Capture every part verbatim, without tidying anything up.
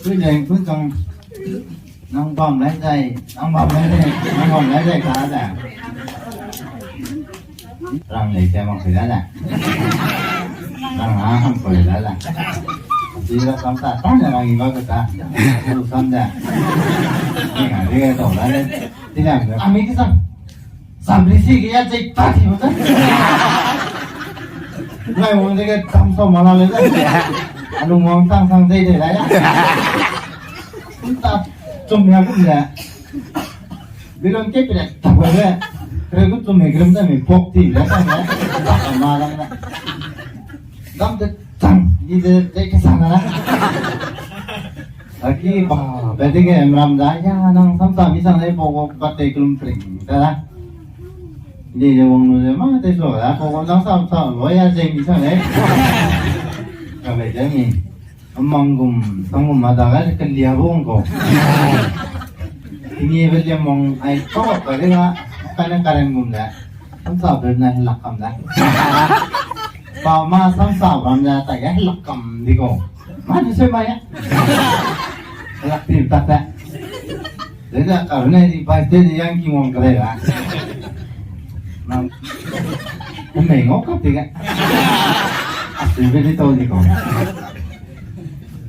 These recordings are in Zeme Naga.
Tui leng tui kang. Nang bam lai zai, nang bam lai zai, nang bam lai zai ka da. Rang lei te mak pui da da. Nang a ham pui da da. Ti la sam ta, ta na rang i ba ka ta. Lu sam da. Ni a ri ga dau da le. Ti la a mi ki sam. Sam ri si ki ya zai ta ti ba ta. Ngai wang de ke sam so ma la le da. A lu wang sang sang zai de la ya. Kum ta, chum ya kum da. Bilon ke pira ta ba le. Kre gu chum me grum da me pok ti la ta na. Ta ma la na. Dam de chang, ni de de ke sang na. Aki ba, ba de ke mram da, ya, nang sam sa mi sang le, bo, bo, ba te kelum pring, da da. Ni de wang lu de, ma te so da, bo, bo, nang sam sa, lo ya ze mi sang le. Ka le de mi. Amang gum, sang gum ma da ga, ke lia bo wang ko. Tingi be lia mong, ai, ko, ko, de ga, ka ne ka ren gum da. Sam sa be na lak kam da. Pa ma sam sa bam da, ta ga lak kam di ko. Ma di se ma ya. Lak ti ta ta. Deda ka ne di bai te di yang ki wang kare la. Nang. Ku mei ngau kap ti ga. Asi be di to di ko.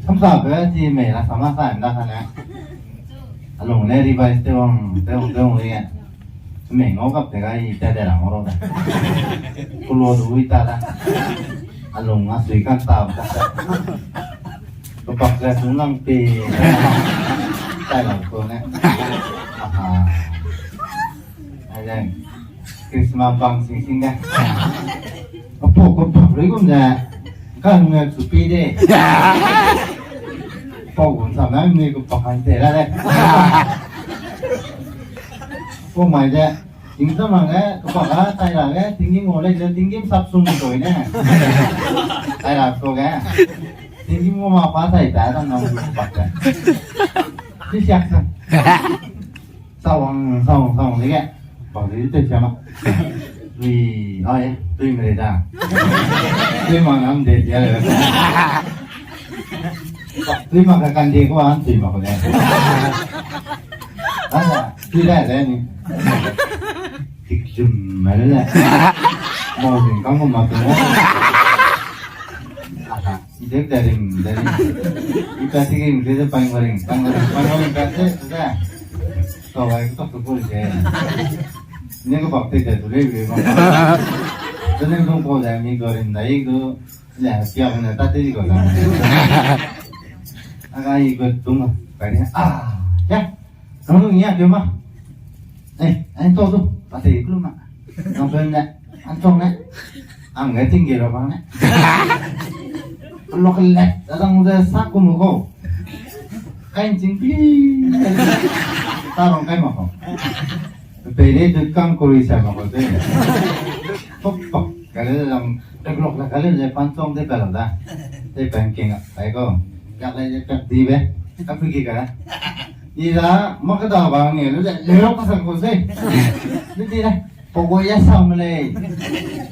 Sam sa be di mei la sama sa nda ka ne. Alung ne di bai te wang, te wang, te wang di ga. Mei ngau kap te ga i ta de ra ngau ro da. Ku lo du i ta da. Alung a sui kan ta ta. Kepak ga sung lang pe. Tai lau ko ne. Aha. Ai de. Christmas bang sing sing de. Apo kepak rui gum de. Kan nge su pi de. Pau gum sa na nge kepak kan te la de. Pau mai de. Ting sa mang ge, kepak a, tai ra ge, tinggîm ngau lei ze, tinggîm sap sung toi ne. Tai ra to ge. Tinggîm ngau ma pa tai ta dang nang bak ge. Chi siak sa. Sa wang, sa wang, sa wang de ge. Bak de te siak ma. Ui, ai, tui me da. Tui ma nam de ya le. Tui ma ka kan de ko an tui ma ko le. Ana, tui da de ni. Tik jum ma le le. Mau jing kang ko ma tu. Aha, dek da ring, da ring. Ika tik ring, de pang ring, pang ring, pang ring ka se, se. Kau ai ko tu ko je. Ni ko bak te da tu le le ma. Tu ne dong ko da ni ko ring da i ko. Le, siak ne ta te di ko la. Aga i ko tung, kai ne. Ah, ya. Nang lu nia ke ma. Eh, ai to tu, pa te ku ma. Nang pen ne, an tong ne. Ang ge ting ge ra ba ne. Lo ke le, da dang de sa ku mu ko. Kai ting pi. Ta rong kai ma ko. Pe le du kang ko ri sa ma ko te. Pok pok, ka le lang. Teklok la kale ze pan chong de kala da. Te pan king a, ai ko. Yak lai ze tak di be. Ka pu ki ka. Ni da, ma ka da ba nge, lu ze, le ro ka sang ko se. Ni di le. Ko ko ya sang me lei.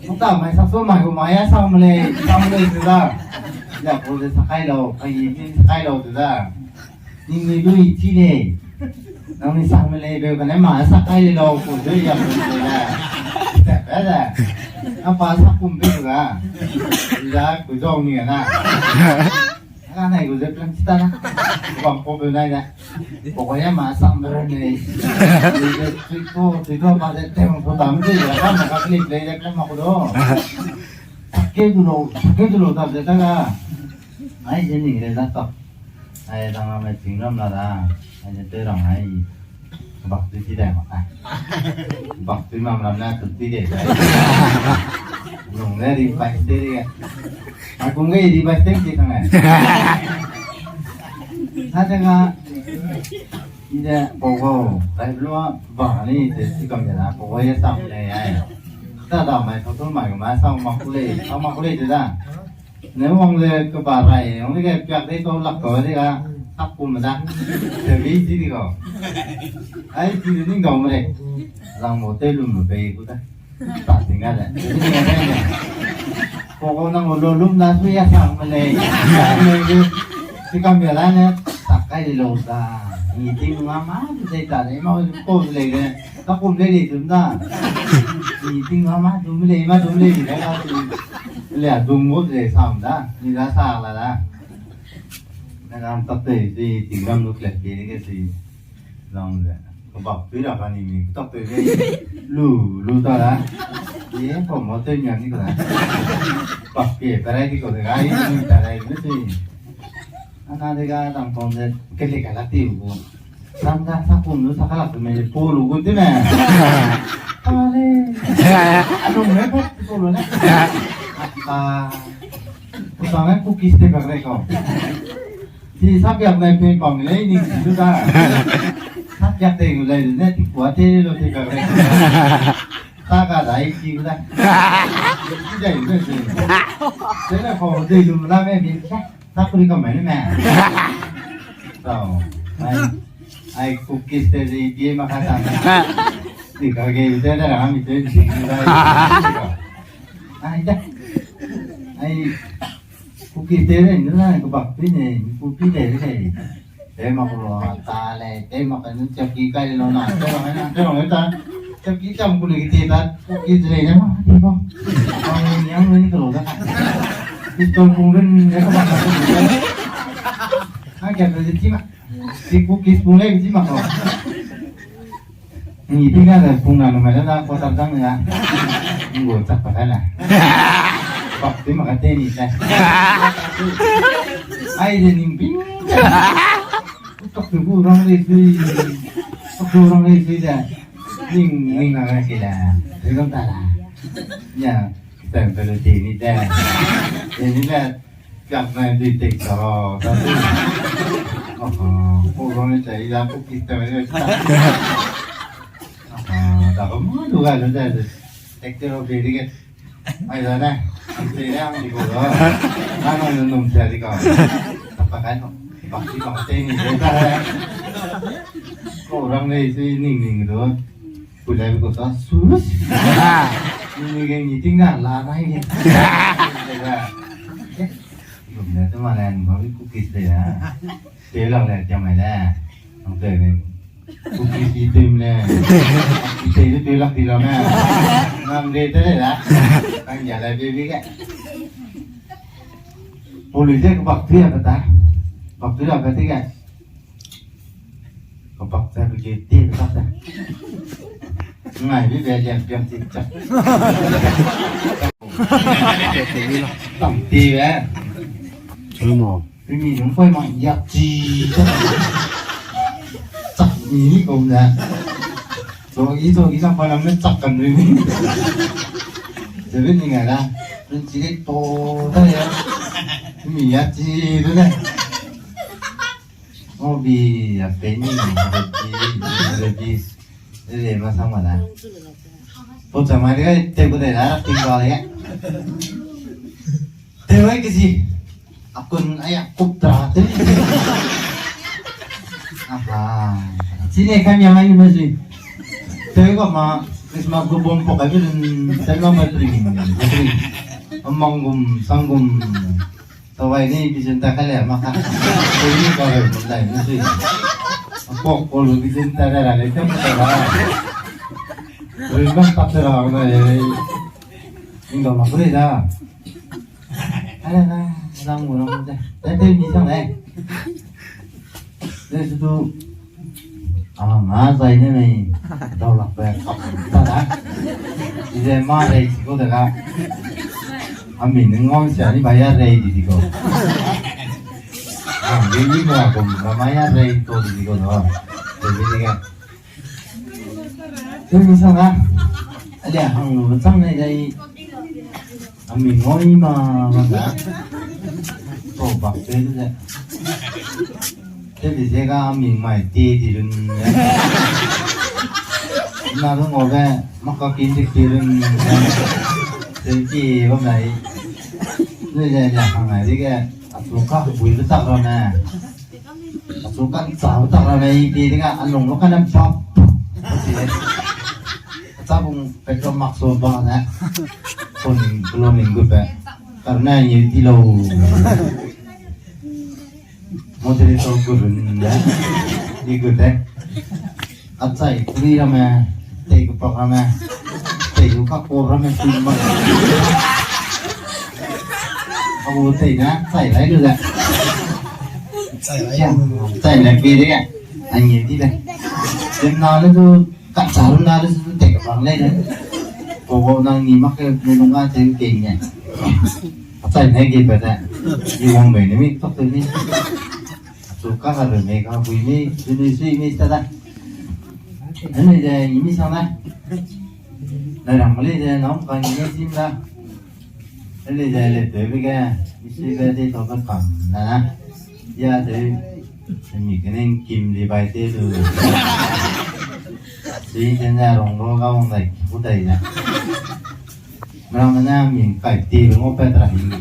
Ko ta mai sa so mai ko mai ya sang me lei. Sang me lei zu da. Ya ko ze sa kai lo, kai yi ni sa kai lo zu da. Ning ni dui chi lei. Nang ni sang me lei be kane ma sa kai le lau ku dui ya ku dui la. Ba da. A pa sa kum be ga. Da ku dong ni na. Ka nai ku de plan chi ta na. Bam ko be nai da. Ko ko ya ma sang me lei. Tui ko, tui ko ba de te ko ta me de ya ka ma ka clip lei de ka ma ko do. Ke du lo, ke du lo ta de ta ga. Ai je ni le da to. Ai, dang ram le ting ram la da. Ai, ne te rang ai. Bak tui ti dai mak ai. Bak tui mam ram na tu ti dai. Nung le ri bai te ri. A kung ge ri bai te ti kang ai. Ha te nga. Ide, bo bo. Bai blo ba ni te ti kam de la. Bo bo ye sam le ai. Ta da mai to to mai ma sam ma ku le. Sam ma ku le te da. Ne wang le keba rai, wang le ke piak de to lak to de ga, tak kum da. Te bi ti di ko. Ai ti de ning dau me le. Lang mo te lum me be ku da. Ta ting ga de. Ko ko nang lo lum da su ya sang me le. Me le. Ti kam ya da ne. Kai de lo da, ni ting nga ma de ta de, ma ko le de, ta kum le de dum da. Ni ting nga ma dum le, ma dum le de la. Le dum mo de sam da, ni da sa la da. Na ram tak te, ting ram lu klet ke de ke si. Lang de. Ko bak tui ra ka ni mi tak te de. Lu, lu ta da. Ye ko mo te nya ni ko da. Bak ke, ta rai di ko de ga, ni ta rai de si. Ana de ga dang pon de, ke le ka la ti u. Sam da sa kum lu sa ka la tu me, po lu gu ti me. Ta le. Adong me po, po lu le. Ata. Ku sa me ku kis te ka le ko. Ti sa piak nai pe pang le ni si lu da. Sa piak te lu le ne ti kua te lu te ka le. Sa ka dai ki lu da. Ti dai lu ne si. Te le ko de lu la me ni. Sa kuri ka me ne me. Tau. Ai, ai cookies te zi pie ma ka ta. Ti ka ge te da ra mi te zi da. Ai da. Ai cookies te ne na ko bak pi ne, cookies te ne. Te ma ko lo ta le, te ma ka nu chap ki kai lo na, te lo na, te lo ta. Chap ki cham ku le ki te ta, cookies te ne ma, ti ko. Ang yang ne ko lo da. Pistol kung ren ne ko ba. Ha kya pe ti ma. Ti cookies kung le ti ma ko. Ni ti ga de kung na no me da ko ta dang ya. Ngo chak pa da na. Bak ti ma ka te ni ta. Ai de ning ping. Tok tu gu rang le sui. Tok tu rang le sui da. Ning, ning na ga ke da. Ri dong ta da. Ya, ta pe le ti ni da. Ni ni da. Piak nai dui tek ta ra, ta dui. Aha, ko rang ne chai ya, ko kis ta ne. Aha, da ko ma du ga lu da. Tek te ro be di ge. Ai da ne. Am te ne am di ko da. Na na num sia di ka. Ta pa kai no. Bak di bak te ni de da. Ko rang ne si ning ning du. Ku lai ko ta su. Ni ni ge ni ting na la nai ge. Gum ne te ma le, ni ba cookies de ya. Te lang le, jam mai le. Ang te ne. Cookies i te ne. I te ne te lak di la me. Nang de te le la. Nang ya le baby ge. Police ke bak tu ya kata. Bak tu ya kata ge. Ko bak ta bi ke te bak ta. Ngai bi be liang piang ti chak. Tam ti be. Rumo. Rimi nung koi ma ya ti. Chak ni ni ko na. So i so i sang pa lang ne chak kan rimi. Seven ni ngai la. Run chi le to ta ya. Rimi ya ti du ne. Ngo bi a pe ni, a pe ni, a pe ni. Ele ma sang ma da. Po cha mai de te ku de la ting ba le. Te wai ke si. Akun aya kup tra te. Aha. Sine kam ya mai ma si. Te ko ma Christmas gu bom po ka bi lun te ma ma tri. Amang gum, sang gum. Tawai ni bizin ta kale ma ka. Tawai ni ka re mo lai ni si. Ko ko lu bizin ta ra le kam ta ra. Re kam ta ra na le. Ni ga ma kure da. Ara na, lang mo lang de. Te te ni sang le. Te su tu. A, nga zai ne mei, dau lak pe, ta da. Ize ma rei si ko de ga. Ami ne ngau sia ni ba ya rei di di ko. A, ni ni ma ko, ma ya rei to di di ko no. Te ni ni ga. Te ni sa ga. Ale hang lu chang ne dai. Ami ngau ni ma, ma da. To bak te de. Te di ze ga mi mai ti di lun. Na lu ngau be, maka kin di ti lun. Te ti ba mai. Lu ze le hang ai di ge, a tu ka bui be tak ra ne. A tu ka cha be tak ra ne, i ti di ga, a lung lo ka ne pap. A cha bung petrol mak so ba ne. Kon lo ning gu pe. Kar ne ye ti lo. Moderator gu run ne. Ni gu te. Achai kuri ramme, tei kepak ramme, tei lu ka ko ramme, tui ma. Abu tei na, chai lai lu da. Chai lai, chai lai pe de. Anyi di da. Dem na le du, ka charu na le du tei kepak lai da. Ko ko nang ni mak ke, ni nung a tei ke ni. Achai ne ge ba da. Ni wang bei ne mi, tok te ni. Achu ka ha be me ka bui mi, zuni sui mi ta da. Ani de ni mi sang da. Na ram le de na ka ni ne sim da. Ani de le pe be ge, ni sui be de to ka kam na na. Ya de, mi ke ne kim di bai te lu. Sui de na rong ro ga wang dai, ku dai na. Mram ne mi kai ti lu ngo pe tra hi lu.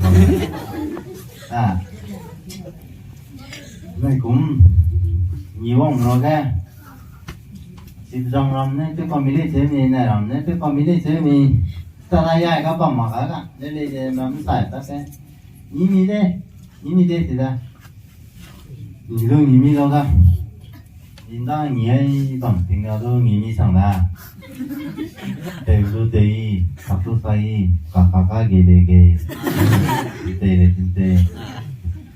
A. Nai kum, ni wang ro ge. Sipzang ram ne, pe family se mi, nai ram ne, pe family se mi. Tara ya ga bam ma ga ga, le le de ram sai ta se. Ni mi de, ni mi de ti da. Ni lu ni mi lau da. Ni da ni ai bam ting ga lu ni mi sang da. Tei lu tei, kak lu sai, kak kak ka ge le ge. Tei le tei.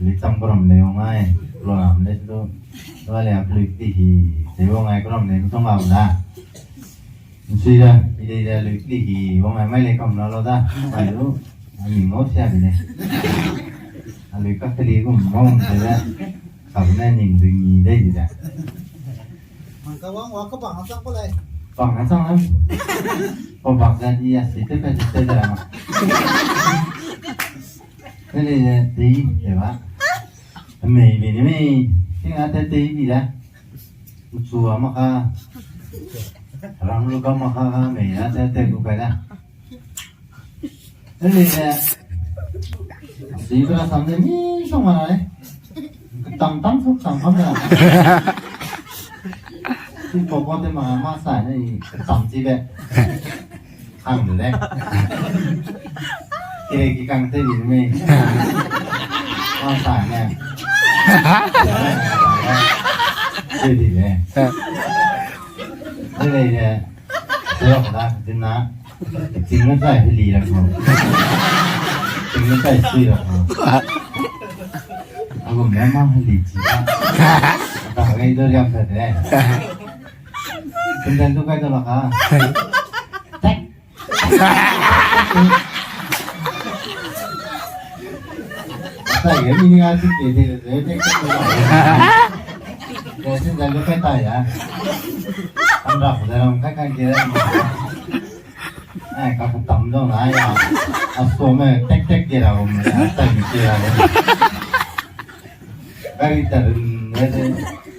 Li chang bram le yong ai, lo ram le lu. Lo le a lui ti hi, tei yong ai bram le lu tong ga da. Nsi da, i de da lui ti hi, wang ai mai le kam na lo da. Mai lu, a mi ngau sia de le. A lui ka kali gum mong de le. Kam ne ning du ni de di da. Mangka wang wa ka bang a chang ko lai. Bang a chang am. Ko bak da di a si te pe te da ma. Te le de di de ba. Mei bi ni mei. Ting a te te bi da. Chu a ma ka. Ram lu ka ma ka ka mei a te te ku ka da. Ele ne, si bra sam ne mi song ma ne. Tam tam suk tam kam ne. Si ko ko te ma ma sa ne tam si be. Hang de le. Kire ki kang te bi me. Ma sa ne. Te bi le. Ele ne. Sui ra da, zin na. Ting ne zai heli ra ko. Ting ne zai sui ra ko. Agu me ma heli chi da. Ata gai do riam ta de. Ting dan du kai do la ka. Tek. Ata ge mi ni ga chi te de de de. Ting dan du kai ta ya. Am ra ko da ram kai kai ge. Ai, ka ku tam dau na ya. A so me tek tek ge ra me, a tai mi ge ra me. Gari ta rin ne de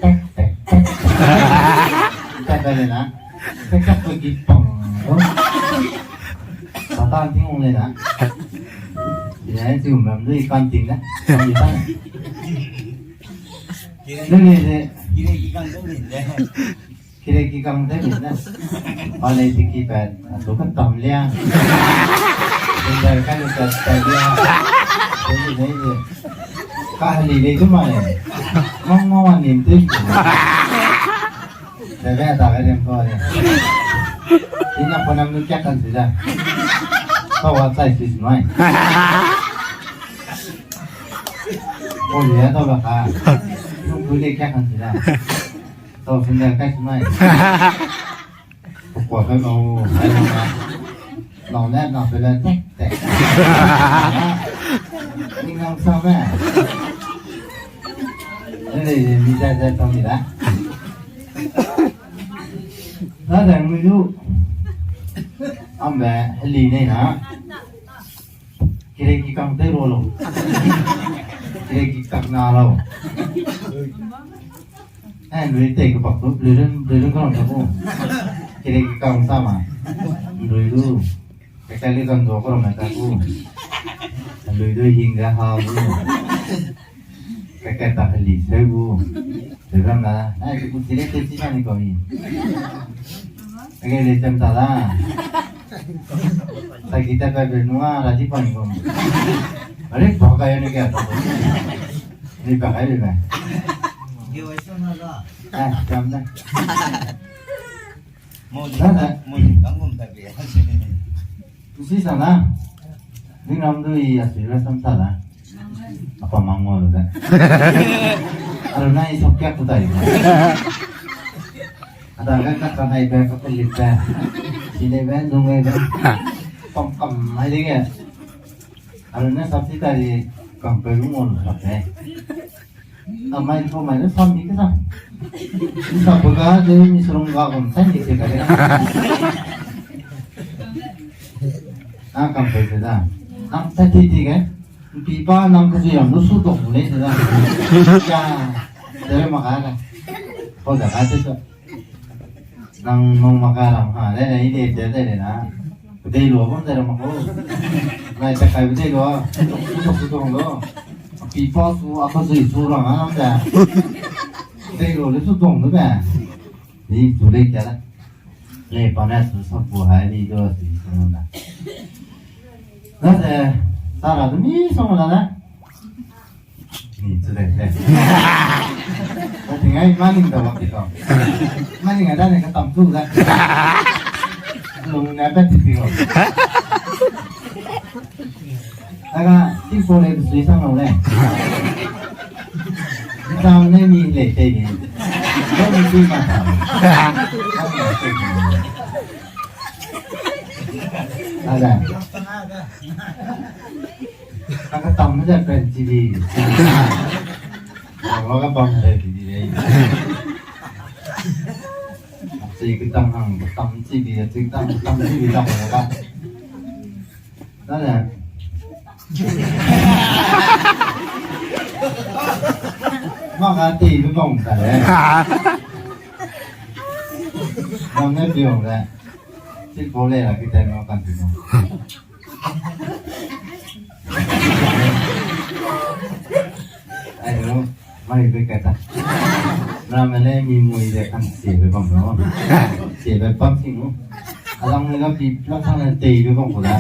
tek tek tek. Ta ta le na. Tek tek ko gi pang. Satan ting ong le na. Ina ai ti um ram dui kan ting na. Kan ting na. Dui le de. Kire ki kang te min ne. Pale ti ki pat, a tu ka tam lia. Bunda ka ni ka ta lia. Bunda ni ni. Ka hali le tu ma le. Mang ma wan nim tu. Da da da ga dem ko le. Ina pa nam nu kya kan si da. Ka wa sai si mai. Ko lia to la ka. Nu ku le kya kan si da. Tau sendal kai sunai. Kua kai mau, kai mau na. Nau ne, nau pe le, tek, tek. Ning nang sa me. Ele, mi zai zai tau ni da. Na da mi lu. Am be, heli ne na. Kire ki kang te ro lo. Kire ki kang na lo. Eh, lui te ke bak tu, lui run, lui run ka ram ta ku. Kire ki kang sa ma. Lui lu. Kaka li kan zo ka ram ta ku. Lui du hing ga ha lu. Kaka ta heli se gu. Lui run na. Eh, ki ku kire te si na ni ko ni. Ake le tem ta da. Sa ki ta ka be nua ra di pa ni ko. Are pa ka ya ne ka ta. Ni pa kai ni ba. Eh, kam da. Mo ni, mo ni, kang gum ta bi. Tusi sa na. Ni nam du i a si ra sam sa na. Apa mang mo lu da. Aru na i sok kak ku tai. Ada ga ka ka hai ba ka pelit ba. Sine ba, nung ba. Pam kam hai de ge. Aru na sap si ta di kam pe lu mo lu sap de. Amai ko mai ne sam ni ke sa. Ni sa bu ga de ni serung ga gum sai ni ke ka de. A kam pe se da. Nang ta ti ti ge. Pi pa nang ka ji yam lu su dong le se da. Ya. Tere ma ka da. Ko da ka te so. Nang nung mak ka ram ha, le, le, i le, le, le, le na. Bedei lua bam de ram ko. Nai ta kai bedei lua. Su dong, su dong lo. Pi pa su, a ka zui su rang a nam de. Bedei lua le su dong de be. Ni su le kia le. Le pa ne su sa bu hai ni do si su na. Na se, sa ra du mi song la na. Ni, chu de, de. Ba ting ai, ma ning da wang ti ko. Ma ning a da ne ka tam tu da. Lung na ba ti ti ko. Aga, ti ko le sui sang lo le. Tam ne mi le te ni. Lo mi ti ma ta. Aga. Ka ketam ze pen chi di. Ka bam ze chi di lei. Chi ketam hang ketam chi di, chi ketam ketam chi di da ba. Da le. Ma ka ti lu bong ta le. Bam ne biong le. Chi ko le la ki te no kan ti no. Ai no, mai be ka ta. Ramme ne mi mui de kan siebe bam no. Siebe bam sing no. Alang ne ga pi plak sang ne tei be bam ko da.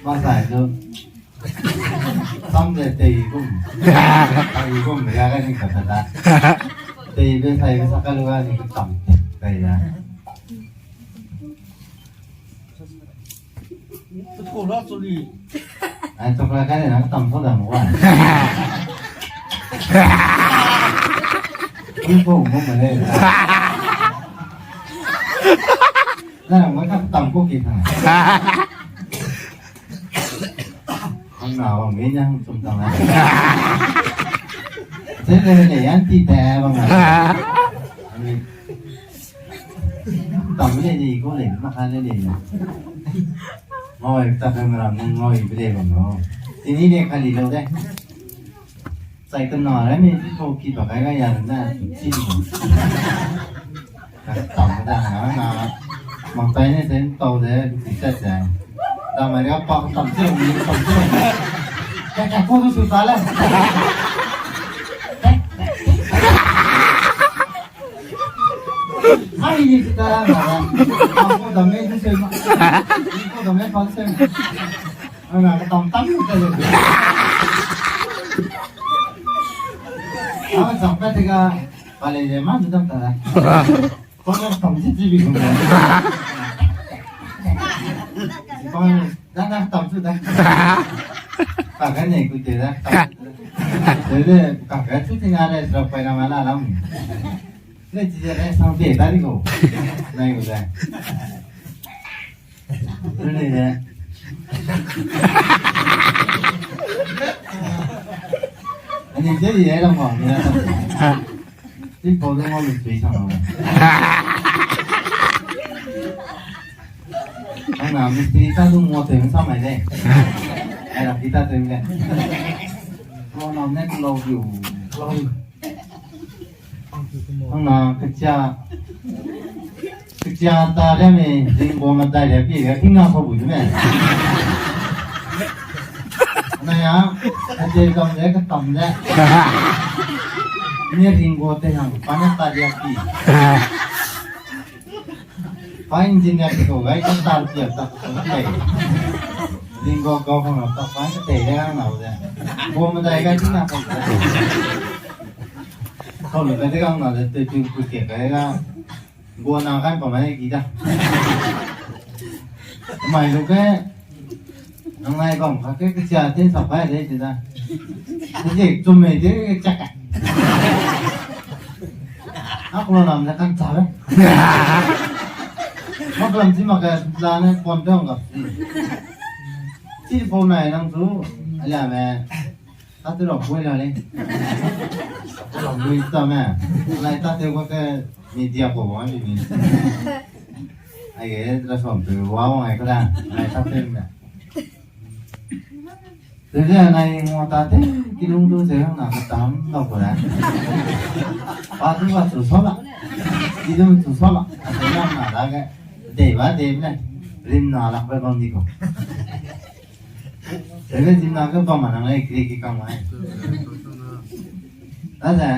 Ma sai no. Sam de tei gum. Tei gum ya ga ni ka ta da. Tei be sai be sa ka lu ga ni ka tam. Tei ya. Ai, chok la kai na tam so da mo wa. Ui ko mo ma le. Na mo ka tam ko ki ta. Hang na wang ge nyang chum tang na. Ze le le yan ti te wang na. Tam le ni ko le ma ka le le. Ngoi ta pe ma ram ne ngoi be le bam no. Tini ne ka li lo de. Sai ka na re ni ko ki ba kai ga ya na ti ni. Tam da na na. Mang tai ne sen tau de ti sa sa. Da ma ya pa tam se ni tam se. Ka ka ko su ta le. Ai, ni kita na. Aku dame ni sema. Aku dame pan sema. Ana ka tam tam ka le. Aku sampai tiga kali je ma tu tam ta. Kau tam si si bi kau. Kau dah dah tam tu dah. Kau kan ni ku te dah. Jadi kau kan tu tinggal le serap pai nama lah lam. Nai chi de, nai sang de, tadi ko. Nai ko de. Nai de. Ani je ye la mo, ni la. Ti ko de mo mi tui sang lo. Ana mistri ta du mo te sa mai de. Ai la kita te le. Ko na ne ko lo yu. Ko lo yu. Hangna kechia, kechia ta ria me, ringbo medai ria pi ria, tingna ko bu me. Na ya, kechia dam le, ketam le. Ne ringbo te hang, pa ne ta ria pi. Pa engineer ko gai, ka ta ria ta ko gai. Ringbo ko hang ta pa ne te le hang na de. Bom medai kai ting na. Kau lu kai de gang na de, te ting ku ke kai ga. Gua na kai pa mai ki da. Mai lu ke. Nang nai bam ka ke ke sia tin sa pai de ti da. Ke chum mei de ke chak. Aku lam ne kan cha le. Mak lam chi mak ke la ne pon dong ga. Chi pau nai nang chu, alia me. Tate ra pui la le. Tate ra pui ta me. Lai tate wa ke media ko wa ni mi. Ai ge ra som pe wa wa ai ka da. Lai tate me. Te ze nai ngua tate kilung du ze na ka tam da ko la. Pa du wa chu so la. Ki du chu so la. Te na na da ge. Dei ba dei me. Rim na lak be bam di ko. Tebe zimna ke bam ma nang lei, kiri ki kang mai. Daze.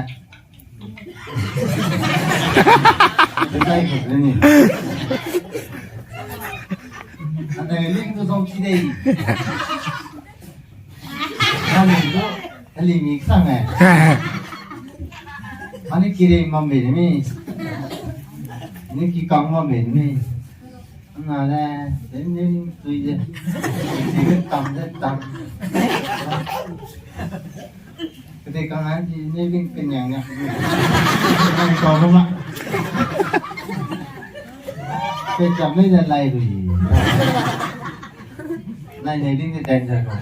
Tebe ko ni. Ane ling du zong ki dei. Ane du, ali mi sang eh. Ane kiri mam be ni. Ni ki kang mam be ni. Nale, den ne ling tui de. Tui de tam de tam. Kede kang an di ne ling kenyang ne. Nang tau lu ma. Pe cham mei de lai rui. Lai ne ling de danger ko.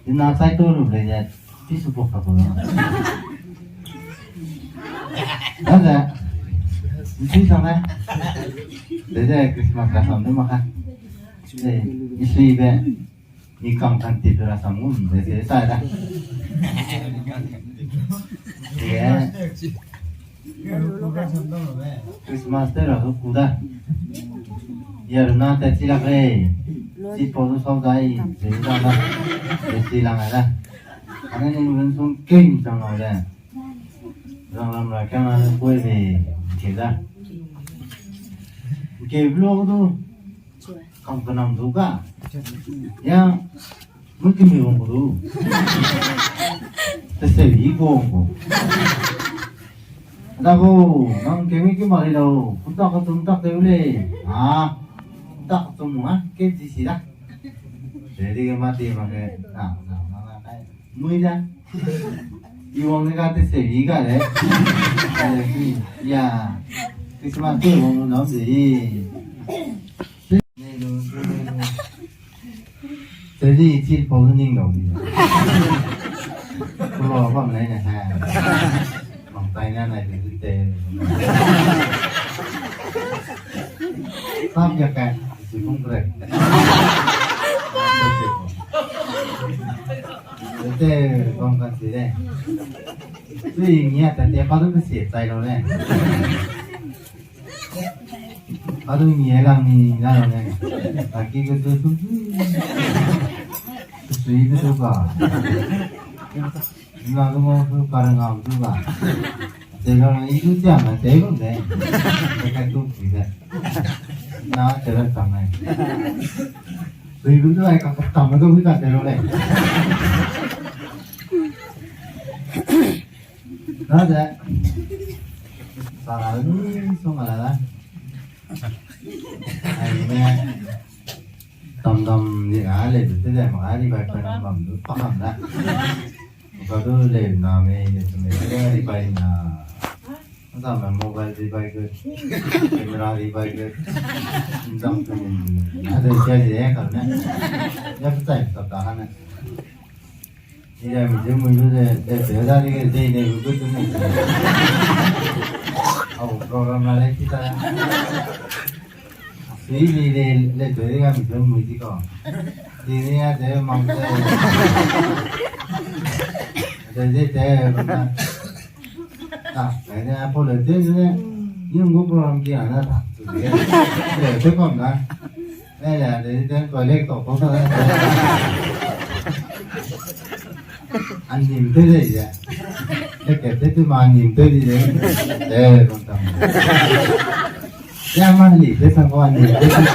Ina sai to lu le ne. Ti su pok ka ko. Daze. Nti sang ne. Dede Christmas ka sam de ma ka. Dede, isui be. Ni kang kan ti pe ra sam ngum de se sai da. Ye. Christmas te ra du ku da. Ye runa te chi lak lei. Chi pau du sau dai. Ze da da. Ze chi lang da. Ane ning run sung kei chang lau le. Rang lam ra kang na le koi be. Ke da. Ke vlog du. Kam kanam du ka. Ya, mui kimi wang ko du. Te se i ko wang ko. Da bo, nang kemi ki mari lau. Kuntak ka tum tak te ule. Ah, kuntak ka tum ma, ke ji si da. Te di ke ma ti ma ke. Na, na, na, na, kai. Mui da. I wang ne ga te se i ga le. Ya. Christmas te wang na se i. Tadi chi pau ning dau di. Kulo bam lai ne ha. Mang tai na nai di te. Sam ya ka, si kung kre. Te bam ka si le. Tui ngia ta te pa du si tai lo le. Adu ni lang ni na ne. Aki ke tu tu. Sui ke tu ka. Na du mo tu ka ngam tu ka. Te lo na i tu tia na te lo ne. Te ka tu ki de. Na te la tang ne. Sui bu tu ai ka ka tam na tu ka te lo ne. Nade. Sara ni song ala la. Ai ne. Tam dam ni a le te de ma ri bai pa bam du pa bam da. Ka du le na me ne me ri bai na. Sa me mobile ri bai ke. Camera ri bai ke. Dam ke ni. Ade ke de ka ne. Ya pa tai ta ta ne. Iya, mi je mui lu de, de, de, da, de, de, de, lu, lu, lu, lu. Au, program la, le, kita. Sui, de, de, le, de, de, ya, mi je mui di ko. De, de, ya, de, mang, de. De, de, de, lu, na. Ah, ai ne, apo le, de, de, de. Yung gu program ki, ah, na, ta. De, de, de, kom, na. Ai, ya, de, de, toilet to, to, to, de. Anim te de, ya. De, ke, de, de, ma, anim te de, de. De, kom, ta. Ya, ma, ni, de, sa, ko, anim te de.